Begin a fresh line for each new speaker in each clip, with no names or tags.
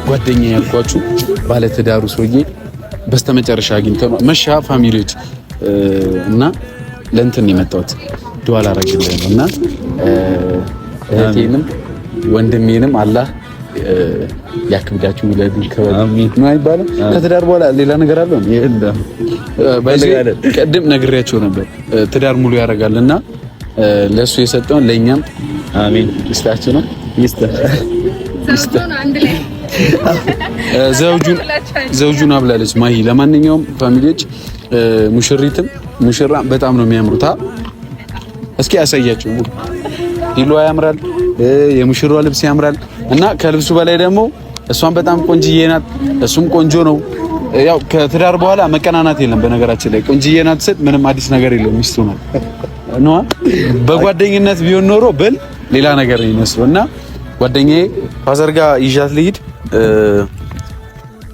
ጓደኛ ያልኳችሁ ባለትዳሩ ሰውዬ በስተመጨረሻ አግኝተነው መሻ family ዎች እና ለእንትን የመጣሁት ዱዓ ላደርግልህ ነው እና እህቴንም ወንድሜንም አላህ ያክብዳችሁ። ውለዱ። ነው አይባልም። ከትዳር በኋላ ሌላ ነገር አለ?
የለም።
ቅድም ነግሬያቸው ነበር። ትዳር ሙሉ ያደርጋል እና ለእሱ የሰጠውን ለእኛም
አሜን
ይስጣችሁ ነው።
ይስጥ።
ዘውጁን አብላለች ማሂ። ለማንኛውም family ዎች ሙሽሪትም ሙሽራ በጣም ነው የሚያምሩት። እስኪ ያሳያችሁ። ዲሎ ያምራል፣ የሙሽራዋ ልብስ ያምራል። እና ከልብሱ በላይ ደግሞ እሷን በጣም ቆንጅዬ ናት፣ እሱም ቆንጆ ነው። ያው ከትዳር በኋላ መቀናናት የለም። በነገራችን ላይ ቆንጅዬ ናት ስል ምንም አዲስ ነገር የለም። ሚስቱ ናት ነዋ። በጓደኝነት ቢሆን ኖሮ ብል ሌላ ነገር ነው የሚመስለው። እና ጓደኛዬ father ጋር ይዣት ልሂድ።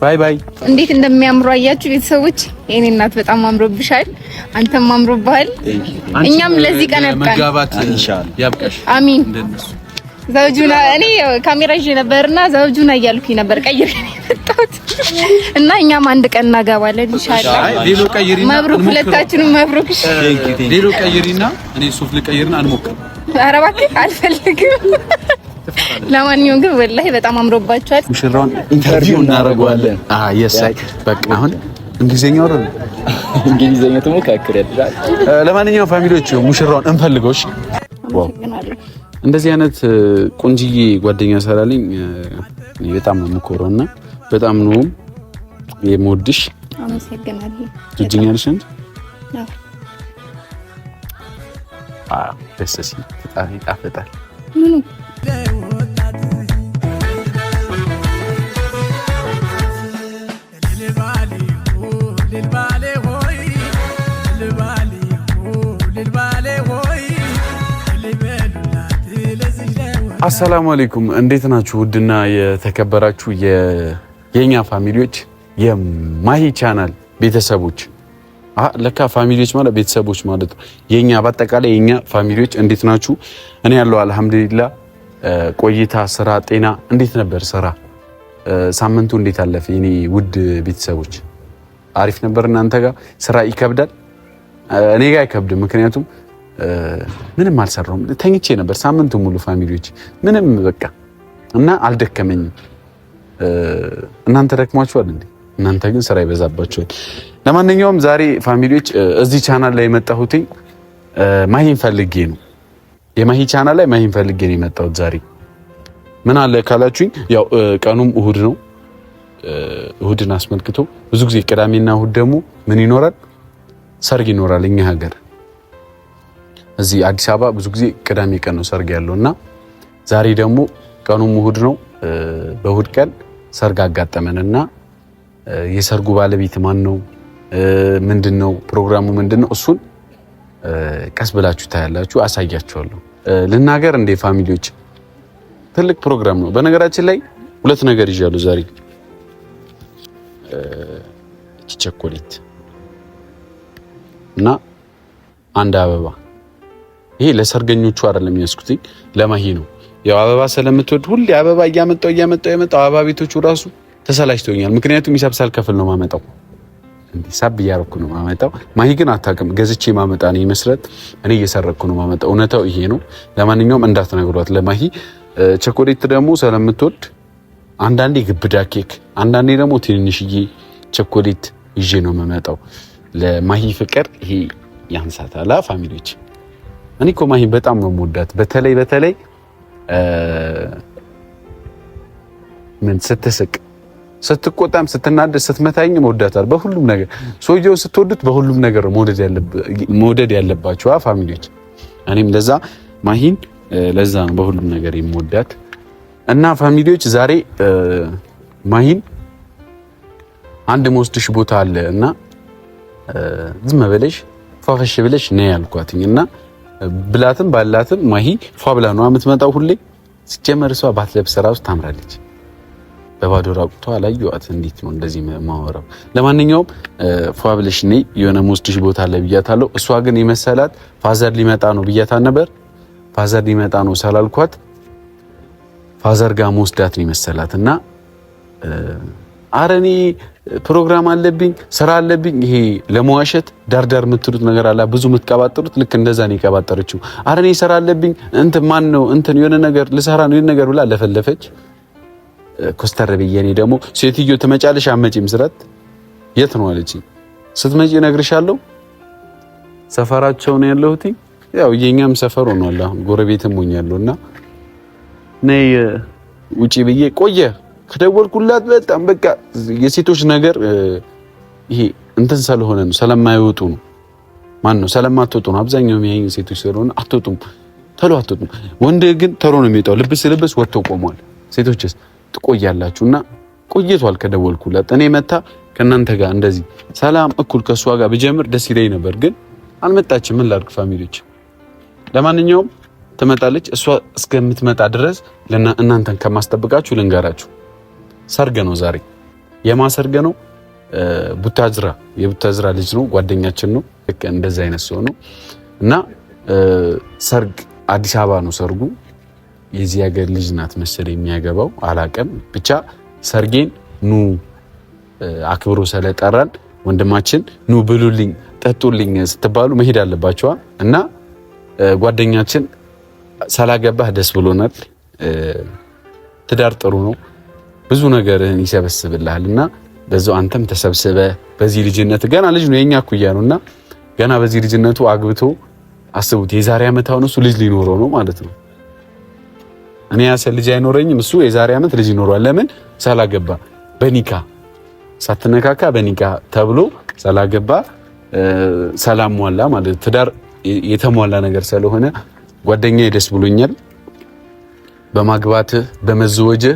Bye bye።
እንዴት እንደሚያምሩ አያችሁ ቤተሰቦች። የኔ እናት በጣም አምሮብሻል፣ አንተም አምሮብሃል። እኛም ለዚህ ቀን ያብቃን።
መጋባት ያብቃሽ።
አሚን። ዘውጁና እኔ ካሜራ ይዤ ነበርና ዘውጁና እያልኩኝ ነበር ቀይሬ ነው የመጣሁት። እና እኛም አንድ ቀን እናገባለን ኢንሻአላህ።
ቬሎ ቀይሪና
መብሩክ፣ ሁለታችንም መብሩክ።
ቬሎ ቀይሪና እኔ ሱፍ ልቀይርና አንሞክር።
ኧረ እባክህ አልፈልግም። ለማንኛውም ግን ወላሂ በጣም አምሮባችኋል።
ሙሽራውን interview እናደርገዋለን። የሳይ በቃ አሁን እንግሊዘኛ ወረ
እንግሊዘኛ ትሞካክሪያለሽ።
ለማንኛውም family ዎች ሙሽራውን እንፈልገው። እሺ እንደዚህ አይነት ቆንጅዬ ጓደኛ ሰራልኝ በጣም ነው የምኮረው እና በጣም ነው የምወድሽ።
አመሰግናለሁ።
ትወጂኛለሽ እንዴ? አዎ። ደስ ሲል በጣም ይጣፍጣል።
ምኑ
አሰላሙ አለይኩም እንዴት ናችሁ? ውድና የተከበራችሁ የኛ family ዎች የማሂ ቻናል ቤተሰቦች፣ ለካ family ዎች ማለት ቤተሰቦች ማለት ነው። የኛ በአጠቃላይ የኛ family ዎች እንዴት ናችሁ? እኔ ያለው አልሐምዱሊላ። ቆይታ፣ ስራ፣ ጤና እንዴት ነበር? ስራ ሳምንቱ እንዴት አለፈ? የኔ ውድ ቤተሰቦች አሪፍ ነበር። እናንተ ጋር ስራ ይከብዳል? እኔ ጋር አይከብድም፣ ምክንያቱም ምንም አልሰራሁም። ተኝቼ ነበር ሳምንቱ ሙሉ family ዎች፣ ምንም በቃ እና አልደከመኝም። እናንተ ደክሟችኋል እንዴ? እናንተ ግን ስራ ይበዛባችኋል። ለማንኛውም ዛሬ family ዎች እዚህ ቻናል ላይ የመጣሁት ማሂን ፈልጌ ነው። የማሂ ቻናል ላይ ማሂን ፈልጌ ነው የመጣሁት ዛሬ። ምን አለ ካላችሁኝ፣ ያው ቀኑም እሁድ ነው። እሁድን አስመልክቶ ብዙ ጊዜ ቅዳሜና እሁድ ደግሞ ምን ይኖራል? ሰርግ ይኖራል እኛ ሀገር እዚህ አዲስ አበባ ብዙ ጊዜ ቅዳሜ ቀን ነው ሰርግ ያለው እና ዛሬ ደግሞ ቀኑም እሁድ ነው። በእሁድ ቀን ሰርግ አጋጠመን እና የሰርጉ ባለቤት ማን ነው? ምንድን ነው ፕሮግራሙ? ምንድን ነው? እሱን ቀስ ብላችሁ ታያላችሁ፣ አሳያችኋለሁ። ልናገር እንዴ family ዎች፣ ትልቅ ፕሮግራም ነው። በነገራችን ላይ ሁለት ነገር ይዣለሁ ዛሬ። እቺ ቸኮሌት እና አንድ አበባ። ይሄ ለሰርገኞቹ አይደለም ያስኩትኝ ለማሂ ነው። ያው አበባ ስለምትወድ ሁሌ አበባ እያመጣው እያመጣው የመጣው አበባ ቤቶቹ ራሱ ተሰላችተውኛል። ምክንያቱም ሂሳብ ሳልከፍል ነው ማመጣው፣ እንዲህ ሳብ እያረኩ ነው ማመጣው። ማሂ ግን አታውቅም፣ ገዝቼ ማመጣ ነው ይመስላት። እኔ እየሰረኩ ነው ማመጣው። እውነታው ይሄ ነው። ለማንኛውም እንዳትነግሯት ለማሂ። ቸኮሌት ደግሞ ስለምትወድ አንዳንዴ ግብዳ ኬክ፣ አንዳንዴ ደግሞ ትንንሽዬ ቸኮሌት ይዤ ነው የምመጣው። ለማሂ ፍቅር ይሄ ያንሳታል። family ዎች እኔ እኮ ማሂ በጣም ነው የምወዳት። በተለይ በተለይ ምን ስትስቅ፣ ስትቆጣም፣ ስትናደድ፣ ስትመታኝ እወዳታለሁ። በሁሉም ነገር ሰውየውን ስትወዱት በሁሉም ነገር መውደድ ያለባችሁ family ዎች። እኔም ለዛ ማሂን ለዛ ነው በሁሉም ነገር የምወዳት። እና family ዎች ዛሬ ማሂን አንድ መወስድሽ ቦታ አለ እና ዝም ብለሽ ፏፈሽ ብለሽ ነይ ያልኳትኝ እና ብላትም ባላትም ማሂ ፏ ብላ ነው የምትመጣው ሁሌ። ሲጀመር እሷ ባትለብስ እራሱ ታምራለች። በባዶ ራቁቷ አላየኋት። እንዴት ነው እንደዚህ ማወራው? ለማንኛውም ፏ ብለሽ ነይ የሆነ መወስድሽ ቦታ አለ ብያታለሁ። እሷ ግን የመሰላት father ሊመጣ ነው ብያታ ነበር። father ሊመጣ ነው ስላልኳት father ጋር መወስዳት ነው የመሰላት እና ኧረ እኔ ፕሮግራም አለብኝ፣ ስራ አለብኝ። ይሄ ለመዋሸት ዳርዳር የምትሉት ነገር አለ፣ ብዙ የምትቀባጥሩት ልክ እንደዛ ነው የቀባጠረችው። ኧረ እኔ ስራ አለብኝ፣ እንትን ማን ነው እንትን የሆነ ነገር ልሰራ ነው የሆነ ነገር ብላ ለፈለፈች። ኮስተር ብዬ እኔ ደግሞ ሴትዮ ትመጫለሽ አትመጪም ስላት የት ነው አለችኝ። ስትመጪ እነግርሻለሁ፣ ሰፈራቸው ነው ያለሁት። ያው የኛም ሰፈር ሆኗል አሁን ጎረቤትም ሆኛለሁ። እና ነይ ውጪ ብዬ ቆየ ከደወልኩላት በጣም በቃ የሴቶች ነገር ይሄ እንትን ስለሆነ ነው፣ ስለማይወጡ ነው። ማን ነው ስለማትወጡ ነው። አብዛኛው የሚያየኝ ሴቶች ስለሆነ አትወጡም፣ ተሎ አትወጡም። ወንድ ግን ተሎ ነው የሚወጣው። ልብስ ልብስ ወጥቶ ቆሟል። ሴቶችስ ትቆያላችሁ። እና ቆይቷል ከደወልኩላት። እኔ መታ ከእናንተ ጋር እንደዚህ ሰላም እኩል ከእሷ ጋር ብጀምር ደስ ይለኝ ነበር፣ ግን አልመጣችም። ምን ላድርግ family ዎች? ለማንኛውም ትመጣለች። እሷ እስከምትመጣ ድረስ እናንተን ከማስጠብቃችሁ ልንገራችሁ። ሰርግ ነው ዛሬ። የማ ሰርግ ነው? ቡታጅራ፣ የቡታጅራ ልጅ ነው፣ ጓደኛችን ነው። ልክ እንደዚህ አይነት ሰው ነው። እና ሰርግ አዲስ አበባ ነው ሰርጉ። የዚህ ሀገር ልጅ ናት መሰለኝ የሚያገባው፣ አላቅም። ብቻ ሰርጌን ኑ አክብሮ ስለጠራን ወንድማችን ኑ ብሉልኝ፣ ጠጡልኝ ስትባሉ መሄድ አለባቸዋ። እና ጓደኛችን ስላገባህ ደስ ብሎናል። ትዳር ጥሩ ነው፣ ብዙ ነገርህን ይሰበስብልሃል። እና በዛው አንተም ተሰብስበ በዚህ ልጅነት፣ ገና ልጅ ነው፣ የኛ እኩያ ነው። እና ገና በዚህ ልጅነቱ አግብቶ አስቡት፣ የዛሬ ዓመት አሁን እሱ ልጅ ሊኖረው ነው ማለት ነው። እኔ ያሰ ልጅ አይኖረኝም፣ እሱ የዛሬ ዓመት ልጅ ይኖረዋል። ለምን ሳላገባ በኒካ ሳትነካካ በኒካ ተብሎ ሳላገባ ሰላም ሟላ ማለት ትዳር የተሟላ ነገር ስለሆነ ጓደኛዬ ደስ ብሎኛል በማግባትህ፣ በመዘወጅህ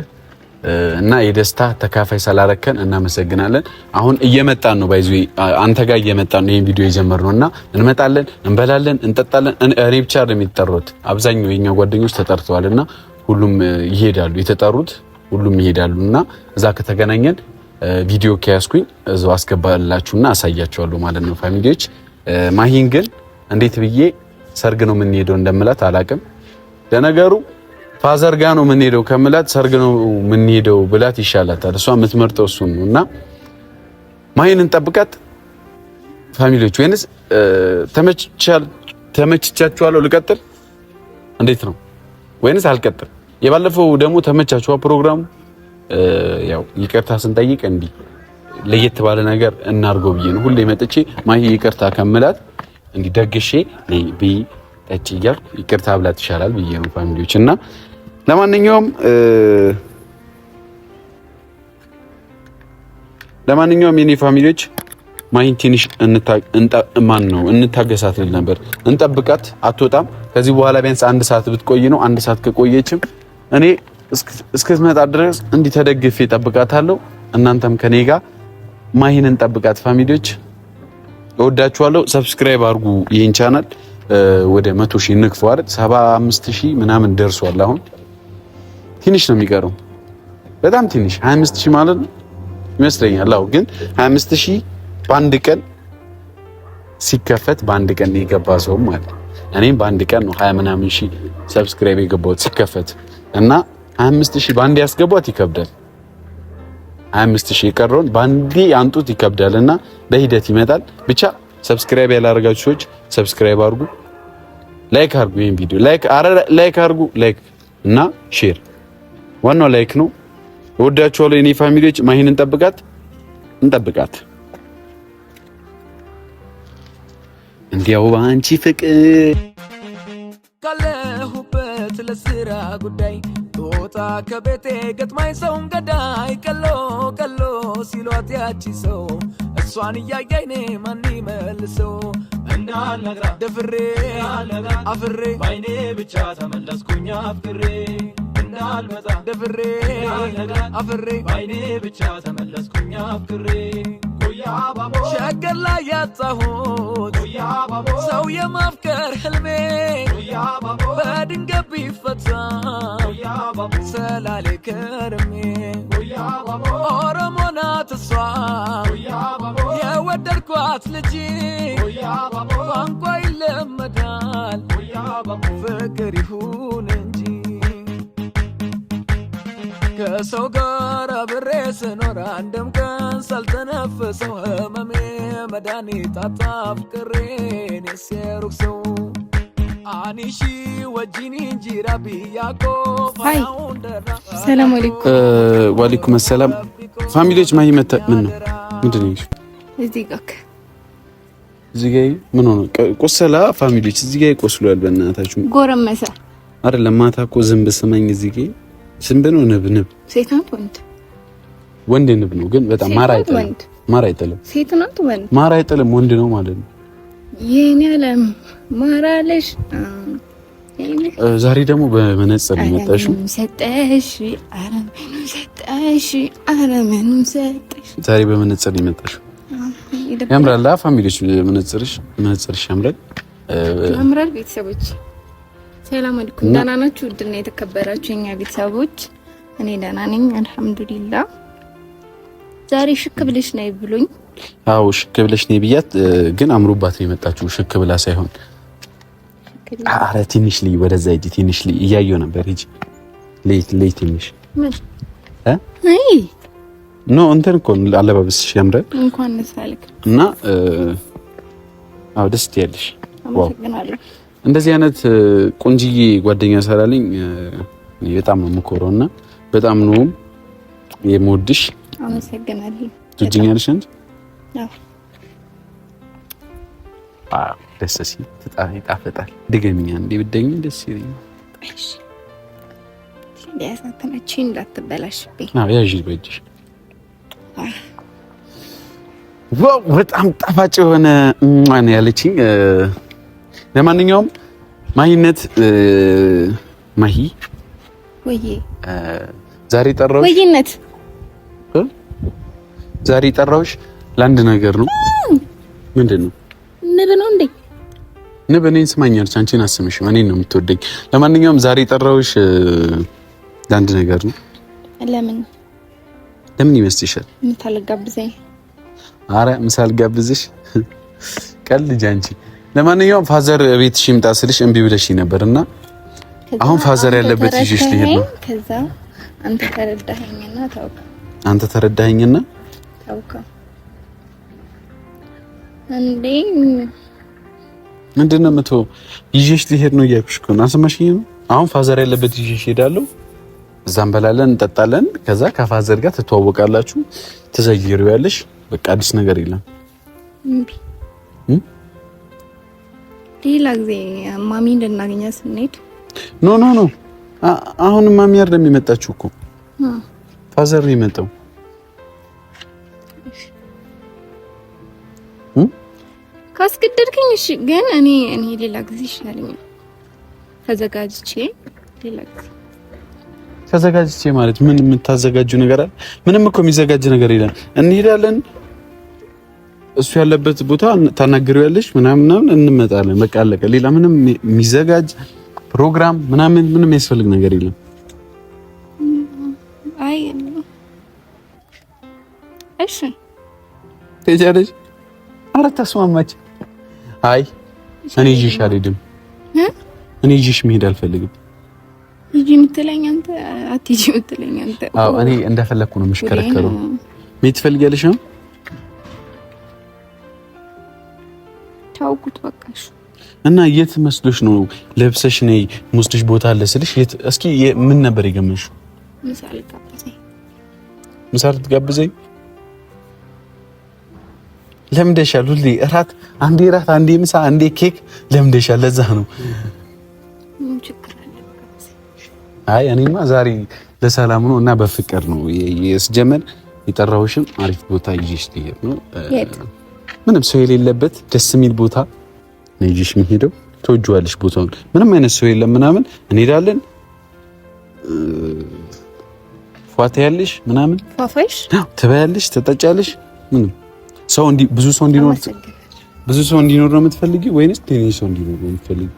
እና የደስታ ተካፋይ ስላረከን እናመሰግናለን። አሁን እየመጣን ነው፣ by the way አንተ ጋር እየመጣን ነው። ይሄን ቪዲዮ የጀመርነው እና እንመጣለን፣ እንበላለን፣ እንጠጣለን። እኔ ብቻ አይደለም የተጠራሁት፣ አብዛኛው የኛ ጓደኞች ተጠርተዋል እና ሁሉም ይሄዳሉ፣ የተጠሩት ሁሉም ይሄዳሉ። እና እዛ ከተገናኘን ቪዲዮ ከያዝኩኝ እዛው አስገባላችሁና አሳያችኋለሁ ማለት ነው family ዎች። ማሂን ግን እንዴት ብዬ ሰርግ ነው የምንሄደው እንደምላት አላቅም። ለነገሩ father ጋ ነው የምንሄደው ከምላት ሰርግ ነው የምንሄደው ብላት ይሻላታል። እሷ የምትመርጠው እሱን ነው። እና ማሂን እንጠብቃት family ዎች፣ ወይንስ ተመችቻችኋለሁ ልቀጥል? እንዴት ነው? ወይንስ አልቀጥል? የባለፈው ደግሞ ተመቻችኋ ፕሮግራሙ? ያው ይቅርታ ስንጠይቅ እንዲህ ለየት ባለ ነገር እናርገው ብዬ ነው። ሁሌ መጥቼ ማሂ ይቅርታ ከምላት እንዲህ ደግሼ ነይ ብይ ጠጪ እያልኩ ይቅርታ ብላት ይሻላል ብዬ ነው family ዎች። እና ለማንኛውም የኔ family ዎች ማሂን ትንሽ ማን ነው እንታገሳት ልል ነበር። እንጠብቃት፣ አትወጣም። ከዚህ በኋላ ቢያንስ አንድ ሰዓት ብትቆይ ነው። አንድ ሰዓት ከቆየችም እኔ እስክትመጣ ድረስ እንዲህ ተደግፌ እጠብቃታለሁ። እናንተም ከኔ ጋር ማሂን እንጠብቃት family ዎች። እወዳችኋለሁ። Subscribe አድርጉ ይህን ቻናል፣ ወደ 100,000 እንግፋው አይደል? 75,000 ምናምን ደርሷል። አሁን ትንሽ ነው የሚቀረው፣ በጣም ትንሽ 25,000 ማለት ነው ይመስለኛል። አዎ ግን 25,000 በአንድ ቀን ሲከፈት በአንድ ቀን የገባ ሰውም አለ። እኔም በአንድ ቀን ነው 20 ምናምን ሺህ subscribe የገባሁት ሲከፈት። እና 25,000 በአንድ ያስገቧት ይከብዳል። 25,000 የቀረውን በአንዴ ያንጡት ይከብዳል። እና በሂደት ይመጣል። ብቻ subscribe ያላደረጋችሁ ሰዎች subscribe አድርጉ፣ like አድርጉ፣ ይሄን ቪዲዮ like፣ አረ like አድርጉ፣ like እና share፣ ዋናው like ነው። እወዳችኋለሁ የኔ family ዎች። ማሂን እንጠብቃት፣ እንጠብቃት። እንዲያው በአንቺ ፍቅር
ካለሁበት ለስራ ጉዳይ ጦጣ ከቤቴ ገጥማኝ ሰውን ገዳይ ቀሎ ቀሎ ሲሏት ያቺ ሰው እሷን እያየኝ ማን ይመልሰው
እንዳልነግራት
ደፍሬ አፍሬ
ባይኔ ብቻ ተመለስኩኝ አፍቅሬ እንዳልመጣ
ደፍሬ አፍሬ
ባይኔ ብቻ ተመለስኩኝ አፍቅሬ ጉያ ባቦ
ሸገር ላይ ያጣሁት
ጉያ ባቦ
ሰው የማፍቀር ህልሜ
ጉያ ባቦ
በድንገት ቢፈታ
ጉያ ባቦ
ሰላሌ ከርሜ
ጉያ ባቦ
ኦሮሞ ናት እሷ
ጉያ ባቦ
የወደድኳት ልጅ
ጉያ ባቦ
ቋንቋ ይለመዳል
ጉያ ባቦ
ፍቅር ይሁን እንጂ። ከሰው ጋር አብሬ ስኖር አንድም ቀን ሳልተነፍሰው ህመሜ መድኃኒት አጣ ፍቅሬ እኔስ የሩቅ ሰው አኒሺ ወጂኒ እንጂራ ብያኮ
ሰላም አለይኩም።
ወአለይኩም ሰላም። Family ዎች ማሂ መታ ምን ነው ምንድን ነው
እዚህ ጋር
እዚህ ጋር ምን ሆነ? ቆሰላ። Family ዎች እዚህ ጋር ይቆስሏል። በእናታችሁ
ጎረመሰ
አይደለም። ማታ እኮ ዝንብ ስመኝ እዚህ ጋር ዝንብ ነው ንብ ንብ
ሴት ናት ወንድ?
ወንድ ንብ ነው ግን በጣም ማር አይጥልም። ማር አይጥልም።
ሴት ናት ወንድ?
ማር አይጥልም። ወንድ ነው ማለት ነው።
የኔ ዓለም ማራለሽ።
ዛሬ ደግሞ በመነጽር ነው የመጣሽው።
ሰጠሽ ኧረ ምኑን ሰጠሽ ኧረ ምኑን ሰጠሽ።
ዛሬ በመነጽር ነው የመጣሽው። ያምራል። Family ዎች መነጽርሽ መነጽርሽ ያምራል
ያምራል። ቤተሰቦች ሰላም አለይኩም። ደህና ናችሁ? ውድና የተከበራችሁ የኛ ቤተሰቦች፣ እኔ ደህና ነኝ አልሐምዱሊላህ። ዛሬ ሽክ ብለሽ ነይ ብሎኝ፣
አዎ ሽክ ብለሽ ነይ ብያት፣ ግን አምሮባት ነው የመጣችው። ሽክ ብላ ሳይሆን አረ ትንሽ ልይ፣ ወደዛ ሂጂ፣ ትንሽ ልይ እያየሁ ነበር። ሂጂ ልይ ልይ፣ ትንሽ
ምን አይ
No እንትን እኮ አለባበስሽ ያምራል።
እንኳን ደስ አለክ
እና አዎ ደስ ትያለሽ።
አመሰግናለሁ።
እንደዚህ አይነት ቆንጅዬ ጓደኛ ሰራልኝ በጣም ነው የምኮረው እና በጣም ነው የምወድሽ።
አመሰግናለሁ።
ትወጂኛለሽ እንጂ?
አዎ።
አዎ ደስ ሲል ይጣፍጣል። ድገሚኛ እንዴ ብትደግሚ ደስ ይለኛል።
እሺ ያሳተመችኝ እንዳትበላሽብኝ።
አዎ ያዢ በእጅሽ። Wow በጣም ጣፋጭ የሆነ ነው ያለችኝ። ለማንኛውም ማሂነት ማሂ
ወይ
ዛሬ ጠራሁሽ
ወይነት
ዛሬ ጠራሁሽ ለአንድ ነገር ነው። ምንድን ነው?
ንብ ነው እንዴ?
ንብ እኔን ስማኛለች፣ አንቺን አስምሽም። እኔን ነው የምትወደኝ። ለማንኛውም ዛሬ ጠራሁሽ ለአንድ ነገር ነው።
ለምን
ለምን ይመስልሻል?
ምሳ ልጋብዘኝ?
አረ ምሳ ልጋብዝሽ? ቀልጅ አንቺ። ለማንኛውም father ቤትሽ ይምጣ ስልሽ እምቢ ብለሽ ነበር እና አሁን father ያለበት ይዤሽ ልሄድ ነው።
ከዛ አንተ ተረዳኸኝና ታውካ
አንተ ተረዳኸኝና
ታውካ እንዴ
ምንድን ነው የምትሆው? ይዤሽ ልሄድ ነው እያልኩሽ እኮ ነው። አልሰማሽኝም? አሁን father ያለበት ይዤሽ እሄዳለሁ። እዛ እንበላለን፣ እንጠጣለን። ከዛ ከ father ጋር ትተዋወቃላችሁ፣ ትዘይሪያለሽ። በቃ አዲስ ነገር የለም።
እምቢ ሌላ ጊዜ ማሚ እንድናገኛት ስንሄድ
No no no፣ አሁን ማሚ አይደለም የመጣችው እኮ father ነው የመጣው።
ካስገደድከኝ እሺ፣ ግን እኔ እኔ ሌላ ጊዜ ይሻለኛል። ተዘጋጅቼ ሌላ ጊዜ
ተዘጋጅቼ ማለት ምን የምታዘጋጁ ነገር አለ? ምንም እኮ የሚዘጋጅ ነገር የለም። እንሄዳለን፣ እሱ ያለበት ቦታ ታናግሪያለሽ ምናምን ምናምን፣ እንመጣለን። በቃ አለቀ። ሌላ ምንም የሚዘጋጅ ፕሮግራም ምናምን ምንም የሚያስፈልግ ነገር የለም።
አይ እሺ፣
ትሄጃለሽ? ኧረ ተስማማች። አይ እኔ ይዤሽ አልሄድም። እኔ ይዤሽ መሄድ አልፈልግም።
ሂጂ የምትለኝ አንተ፣ አትሂጂ የምትለኝ አንተ።
አዎ እኔ እንደፈለኩ ነው የምሽከረከረው። መሄድ ትፈልጊያለሽ ነው?
ታውቁት በቃ እሺ።
እና የት መስሎሽ ነው ለብሰሽ ነይ የምወስድሽ ቦታ አለ ስልሽ፣ የት እስኪ ምን ነበር የገመሽው?
ምሳ ልጋብዘኝ።
ምሳ ልትጋብዘኝ? ለምደሻል። ሁሌ እራት፣ አንዴ እራት፣ አንዴ ምሳ፣ አንዴ ኬክ ለምደሻል። ለዛ ነው።
ምን ችግር አለ?
አይ እኔማ ዛሬ ለሰላም ነው እና በፍቅር ነው የስጀመር የጠራሁሽም አሪፍ ቦታ ይዤሽ ልሄድ ነው። ምንም ሰው የሌለበት ደስ የሚል ቦታ ነው ይዤሽ የምሄደው። ትወጂዋለሽ ቦታውን። ምንም አይነት ሰው የለም ምናምን እንሄዳለን። ፏታ ያለሽ ምናምን
ፏፏሽ
ትበያለሽ፣ ትጠጫለሽ። ምንም ሰው እንዲ ብዙ ሰው እንዲኖር ብዙ ሰው እንዲኖር ነው የምትፈልጊው ወይንስ ትንሽ ሰው እንዲኖር ነው የምትፈልጊው?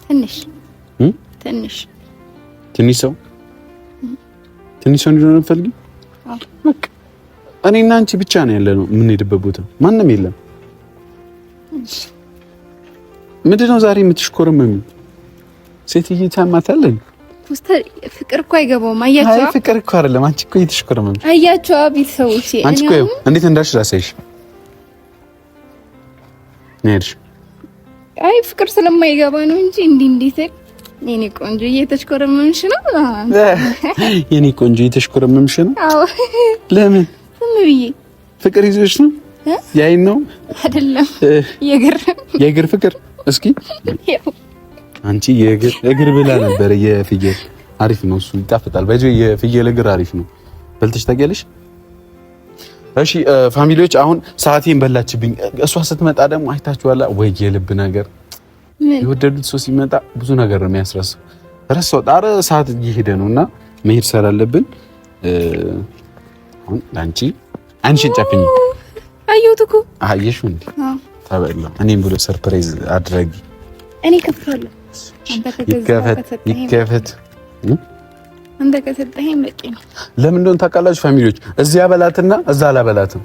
ትንሽ ትንሽ
ትንሽ ሰው ትንሽ ሰው እንዲኖር ነው የምትፈልጊው? በቃ እኔና አንቺ ብቻ ነው ያለነው የምንሄድበት ቦታ ማንም የለም። ምንድን ነው ዛሬ የምትሽኮረመሚው? ሴትዬ ታማታለች።
ኮስተር ፍቅር እኮ አይገባውም። አያችሁ?
አይ ፍቅር እኮ አይደለም። አንቺ እኮ እየተሽኮረመምሽ
አያችሁ? ቤተሰቦቼ
አንቺ እኮ እንዴት እንዳልሽ ላሳይሽ ነሽ።
አይ ፍቅር ስለማይገባ ነው እንጂ እንዲህ እንዲህ ስል የኔ ቆንጆ እየተሽኮረመምሽ ነው።
የኔ ቆንጆ እየተሽኮረመምሽ ነው።
አዎ።
ለምን?
ዝም ብዬ
ፍቅር ይዞሽ ነው? ያይን ነው
አይደለም? የእግር
የእግር ፍቅር። እስኪ አንቺ የእግር እግር ብላ ነበር። የፍየል አሪፍ ነው እሱ ይጣፍጣል። በዚህ የፍየል እግር አሪፍ ነው። በልተሽ ታውቂያለሽ? እሺ family ዎች፣ አሁን ሰዓቴን በላችብኝ። እሷ ስትመጣ ደግሞ አይታችኋላ ወይ? የልብ ነገር የወደዱት ሰው ሲመጣ ብዙ ነገር ነው የሚያስረሳው። ረሳው። ጣረ ሰዓት እየሄደ ነው እና መሄድ ስላለብን አሁን ለአንቺ አንቺን ጨፍኝ።
አየሁት እኮ
አየሽው እንዴ? ተበላ። እኔም ብሎ surprise አድራጊ
እኔ ከፍታለሁ።
ይከፈት ይከፈት።
አንተ ከሰጠኸኝ በቂ ነው።
ለምን እንደሆነ ታውቃላችሁ family ዎች? እዚህ አበላትና እዛ አላበላትም።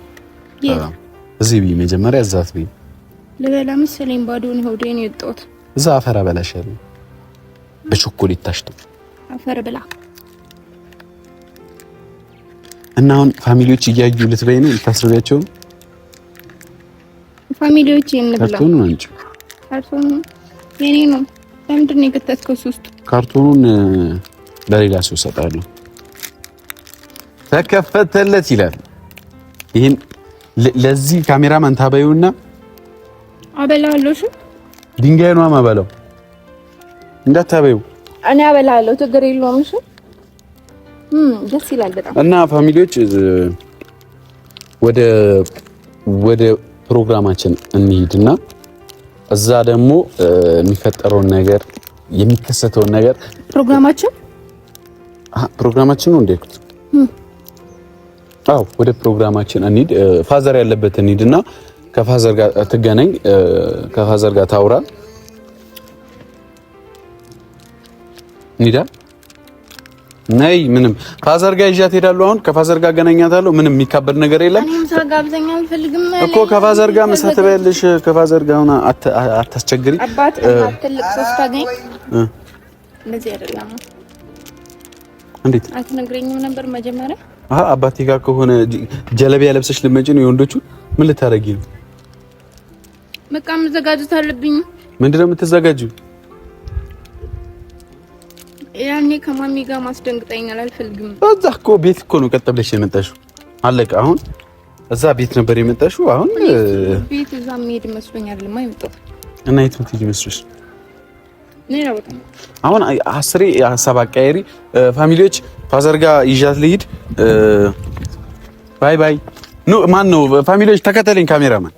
እዚህ ብይ መጀመሪያ፣ እዛ አትብይ።
ልበላ መሰለኝ ባዶን ሆዴን የወጣሁት።
እዛ አፈር አበላሻለሁ በቾኮሌት ታሽቶ
አፈር ብላ
እና አሁን family ዎች እያዩ ልትበይ ነው? ልታስርቢያቸው ነው?
family ዎች እንብላ።
ካርቶኑን አንቺ
ካርቶኑ የኔ ነው። ለምንድን ነው የከተትከው? ሶስቱ
ካርቶኑን ለሌላ ሰው እሰጣለሁ። ተከፈተለት ይላል። ይሄን ለዚህ ካሜራማን ታበዩና
አበላለሁ። እሺ
ድንጋይ ነው የማበላው፣ እንዳታበዩ።
እኔ አበላለሁ፣ ችግር የለውም። እሺ ደስ ይላል በጣም።
እና family ዎች ወደ ፕሮግራማችን እንሂድና እዛ ደግሞ የሚፈጠረውን ነገር የሚከሰተውን ነገር ፕሮግራማችን ነው እንዴ? አዎ ወደ ፕሮግራማችን እንሂድ። father ያለበት እንሂድና ከ father ጋር ትገናኝ፣ ከ father ጋር ታውራ። እንሂዳ ነይ። ምንም father ጋር ይዣት እሄዳለሁ። አሁን ከ father ጋር አገናኛታለሁ። ምንም የሚካበድ ነገር የለም እኮ ከ father ጋር ምሳ ትበያለሽ። ከ father ጋር አሁን አታስቸግሪ።
አባት እናት ትልቅ ሰው ስታገኝ እንደዚህ አይደለም።
እንዴት
አትነግረኝም ነበር መጀመሪያ?
አሃ አባቴ ጋር ከሆነ ጀለቢያ ለብሰሽ ልመጪ ነው? የወንዶቹ ምን ልታረጊ ነው?
በቃ መዘጋጀት አለብኝ።
ምንድን ነው የምትዘጋጂው?
ያኔ ከማሚ ጋር ማስደንግጠኛል፣ አልፈልግም።
እዛ እኮ ቤት እኮ ነው ቀጥ ብለሽ የመጣሽው። አለቀ። አሁን እዛ ቤት ነበር የመጣሽው። አሁን
ቤት እዛ የምሄድ መስሎኛል የመጣሁት።
እና የት የምትሄጂ መስሎሽ? አሁን አስሬ ሀሳብ አቀያሪ። family ዎች father ጋር ይዣት ልሂድ። bye bye። ኑ ማን ነው family ዎች፣ ተከተለኝ ካሜራማን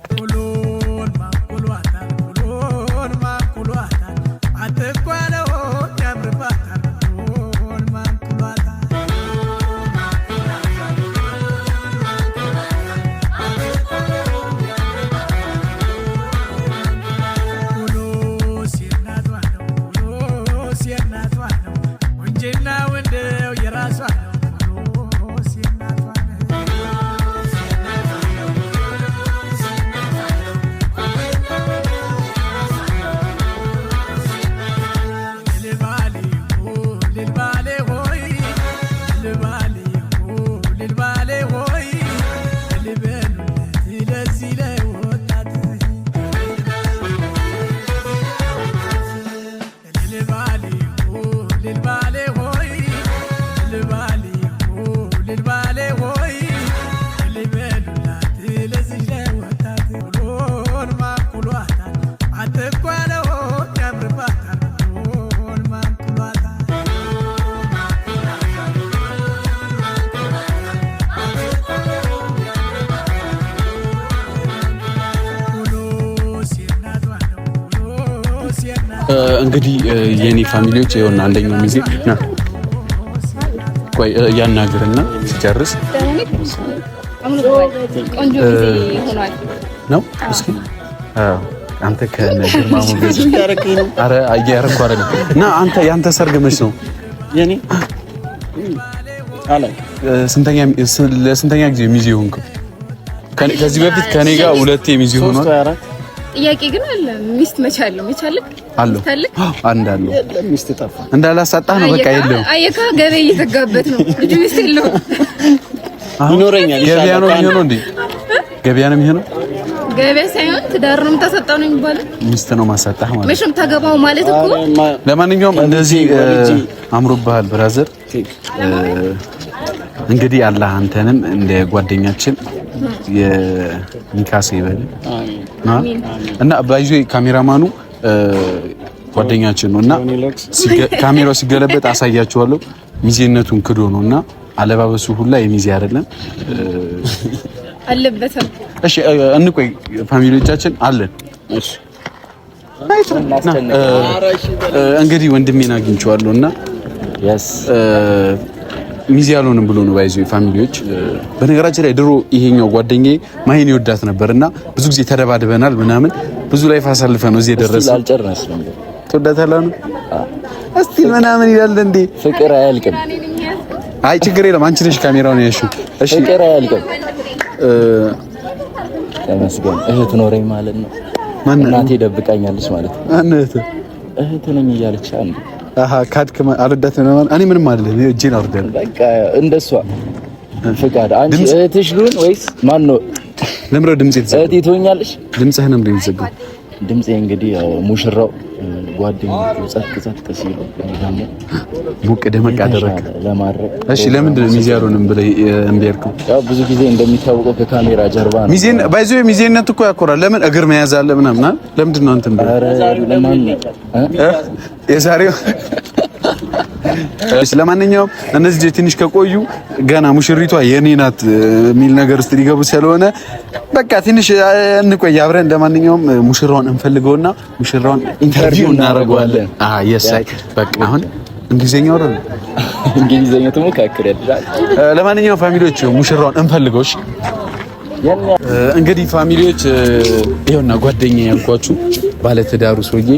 እንግዲህ የኔ family ዎች ይኸውና አንደኛው ሚዜ ና ቆይ ያናግርና ሲጨርስ ነው። እስኪ አንተ ከግርማ ሞገስ ኧረ እያደረኩ አይደለም። እና አንተ ያንተ ሰርግ መች ነው?
የኔ
ለስንተኛ ጊዜ ሚዜ ሆንከው? ከዚህ በፊት ከኔ ጋር ሁለቴ ሚዜ ሆኗል።
ጥያቄ ግን አለ። ሚስት መቻለሁ መቻለክ?
አለው አንድ አለው። እንዳላሳጣህ ነው በቃ የለውም።
አየካ ገበያ እየዘጋበት ነው ልጁ ሚስት የለውም።
ይኖረኛል።
ገበያ ነው የሚሆነው እንዴ? ገበያ ነው የሚሆነው።
ገበያ ሳይሆን ትዳር ነው የምታሰጣው ነው የሚባለው።
ሚስት ነው ማሳጣህ ማለት
መቼም ታገባው ማለት እኮ።
ለማንኛውም እንደዚህ አምሮብሃል brother። እንግዲህ አላህ አንተንም እንደ ጓደኛችን የሚካስ ይበል እና ባይዞ ካሜራማኑ ጓደኛችን ነው እና ካሜራው ሲገለበጥ አሳያችኋለሁ። ሚዜነቱን ክዶ ነው እና አለባበሱ ሁላ የሚዜ አይደለም
አለበትም።
እሺ እንቆይ፣ family ዎቻችን አለን። እሺ እንግዲህ ወንድሜን አግኝቼዋለሁ እና ሚዜ አልሆንም ብሎ ነው ባይዞ family ዎች። በነገራችን ላይ ድሮ ይሄኛው ጓደኛዬ ማሂን ይወዳት ነበርና ብዙ ጊዜ ተደባድበናል ምናምን ብዙ life አሳልፈ ነው እዚህ የደረሰው።
አልጨረስንም።
ትወዳታለህ ነው እስቲ ምናምን ይላል እንዴ።
ፍቅር አያልቅም።
አይ ችግር የለም። አንቺ ነሽ ካሜራውን ያልሽው። እሺ
ፍቅር አያልቅም። ተመስገን። እህት ኖረኝ ማለት ነው። እናቴ ደብቃኛለች ማለት ነው። እህት ነኝ እያለች አንዴ
አሃ ካድክ አልወዳትም ነው። እኔ ምንም አይደለም። እጄን አወርዳለሁ።
በቃ እንደሷ ፍቃድ። አንቺ እህትሽ ልሁን ወይስ ማን ነው?
ለምረው ድምጽ የተዘጋው
እህቴ ትሆኛለሽ?
ድምጽህን ነው የተዘጋው።
ድምጼ እንግዲህ ያው ሙሽራው ጓደኞቹ ጸጥ ጸጥ ሲሉ ደግሞ
ሞቅ ደመቅ አደረግ
ለማድረግ።
እሺ ለምንድን ነው ሚዜ አልሆንም ብለህ እምቢ ያልከው?
ያው ብዙ ጊዜ እንደሚታወቀው ከካሜራ ጀርባ ነው።
ሚዜን ባይዞ ሚዜነት እኮ ያኮራል። ለምን እግር መያዝ አለ ምናምን አይደል? ለምንድን ነው አንተም የዛሬው? እሺ ለማንኛውም እነዚህ ትንሽ ከቆዩ ገና ሙሽሪቷ የኔ ናት የሚል ነገር ውስጥ ሊገቡ ስለሆነ በቃ ትንሽ እንቆይ አብረን። ለማንኛውም ሙሽራውን እንፈልገውና ሙሽራውን interview እናደርገዋለን። የሳይ በቃ አሁን እንግሊዘኛ ወረ
እንግሊዘኛ ትሞካክሪያለሽ።
ለማንኛውም family ዎች ሙሽራውን እንፈልገው። እሺ እንግዲህ family ዎች ይኸውና ጓደኛ ያልኳችሁ ባለትዳሩ ሰውዬ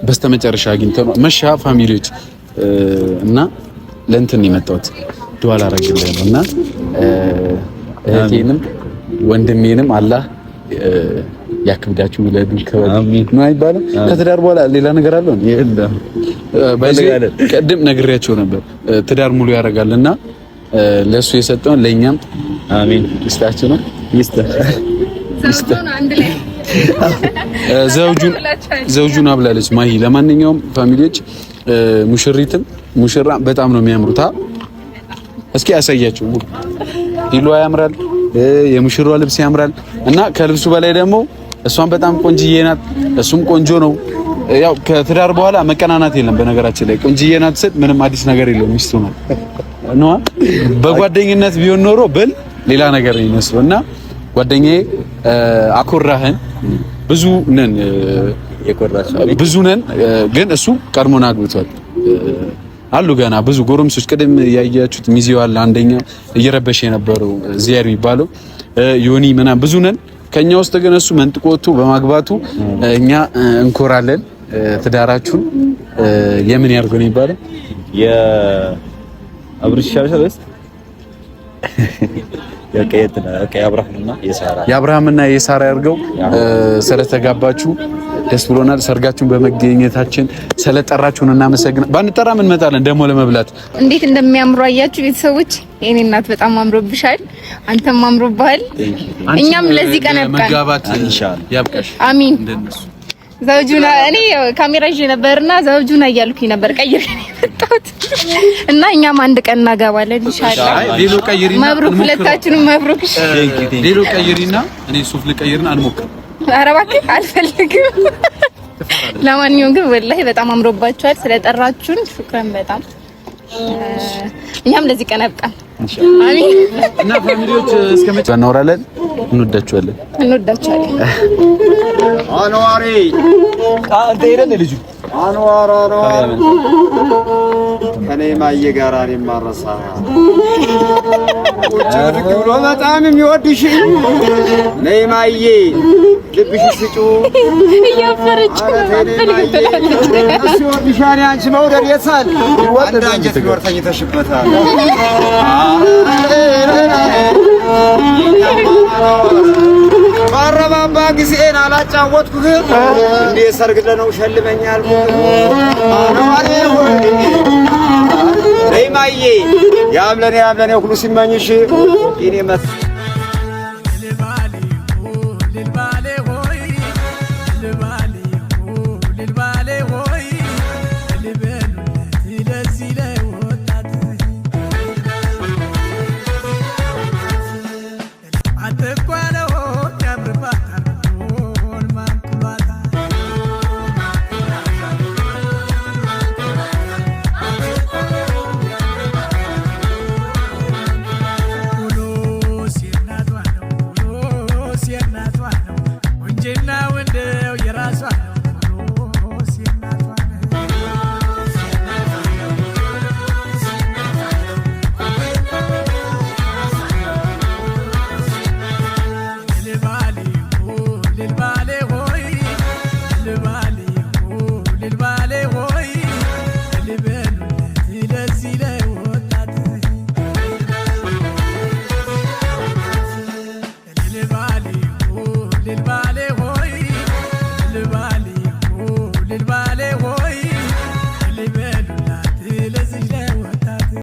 በስተመጨረሻ አግኝተነው መሻ family ዎች እና ለእንትን የመጣሁት ዱዓ ላደርግልህ ነው እና እህቴንም ወንድሜንም አላህ ያክብዳችሁ ውለዱ። ነው አይባልም። ከትዳር በኋላ ሌላ ነገር አለው? የለም። ቅድም ነግሬያቸው ነበር። ትዳር ሙሉ ያደርጋልና ለሱ የሰጠውን ለእኛም አሜን ይስጣችሁ ነው ይስጥ ዘውጁን አብላለች ማሂ። ለማንኛውም family ዎች ሙሽሪትም ሙሽራ በጣም ነው የሚያምሩት። እስኪ ያሳያችሁ። ዲሏ ያምራል፣ የሙሽራዋ ልብስ ያምራል። እና ከልብሱ በላይ ደግሞ እሷን በጣም ቆንጅዬ ናት፣ እሱም ቆንጆ ነው። ያው ከትዳር በኋላ መቀናናት የለም። በነገራችን ላይ ቆንጅዬ ናት ስል ምንም አዲስ ነገር የለውም። ሚስቱ ነው ነዋ። በጓደኝነት ቢሆን ኖሮ ብል ሌላ ነገር ነው የሚመስለው። እና ጓደኛዬ አኮራህን። ብዙ ነን ብዙ ነን፣ ግን እሱ ቀድሞን አግብቷል። አሉ ገና ብዙ ጎረምሶች። ቅድም ያያችሁት ሚዜው አለ አንደኛ እየረበሸ የነበረው ዚያር የሚባለው ዮኒ ምናምን ብዙ ነን። ከኛ ውስጥ ግን እሱ መንጥቆ ወጥቶ በማግባቱ እኛ እንኮራለን። ትዳራችሁን የምን ያርገው ነው የሚባለው?
የአብርሽ ወይስ
የአብርሃምና የሳራ ያርገው። ስለተጋባችሁ ደስ ብሎናል። ሰርጋችሁን በመገኘታችን ስለጠራችሁን እናመሰግናለን። ባንጠራም እንመጣለን ደግሞ ለመብላት።
እንዴት እንደሚያምሩ አያችሁ ቤተሰቦች። የኔ እናት በጣም አምሮብሻል፣ አንተም አምሮብሃል። እኛም ለዚህ ቀን ያብቃን።
ያብቃሽ።
አሚን። ዘውጁና እኔ ካሜራ ይዤ ነበርና ዘውጁና እያልኩኝ ነበር ቀይሬ ነው የመጣሁት። እና እኛም አንድ ቀን እናገባለን ኢንሻአላህ።
ሌሎ ቀይሪና
መብሩክ፣ ሁለታችንም መብሩክ።
ሌሎ ቀይሪና እኔ ሱፍ ልቀይርና አንሞክር።
ኧረ እባክህ አልፈልግም። ለማንኛውም ግን ወላሂ በጣም አምሮባችኋል። ስለጠራችሁን ሹክረን በጣም እኛም ለዚህ ቀን ያብቃን። አሚን።
እና family ዎች እስከ መቼ እናወራለን? እንወዳችኋለን፣
እንወዳችኋለን።
አንዋሪ
አንተ ሄደን ልጁ
አንዋር አንዋር ከኔ ማየ ጋር እኔም ማረሳ ቁጭ ብድግ ብሎ በጣም የሚወድሽ ነይ ማዬ ልብሽ ስጩ
እያፈረች አልፈልግም ትላለች።
እሱ ይወድሻል። አንቺ መውደድ የሳል አንድ አንጀት ቢኖር ተኝተሽበታል። ባረባባ ጊዜን አላ ስላጫወትኩህ እንዴ ሰርግ ለነው ሸልመኛል። ነይ ማዬ ያምለኔ ያምለኔ ሁሉ ሲመኝሽ እኔ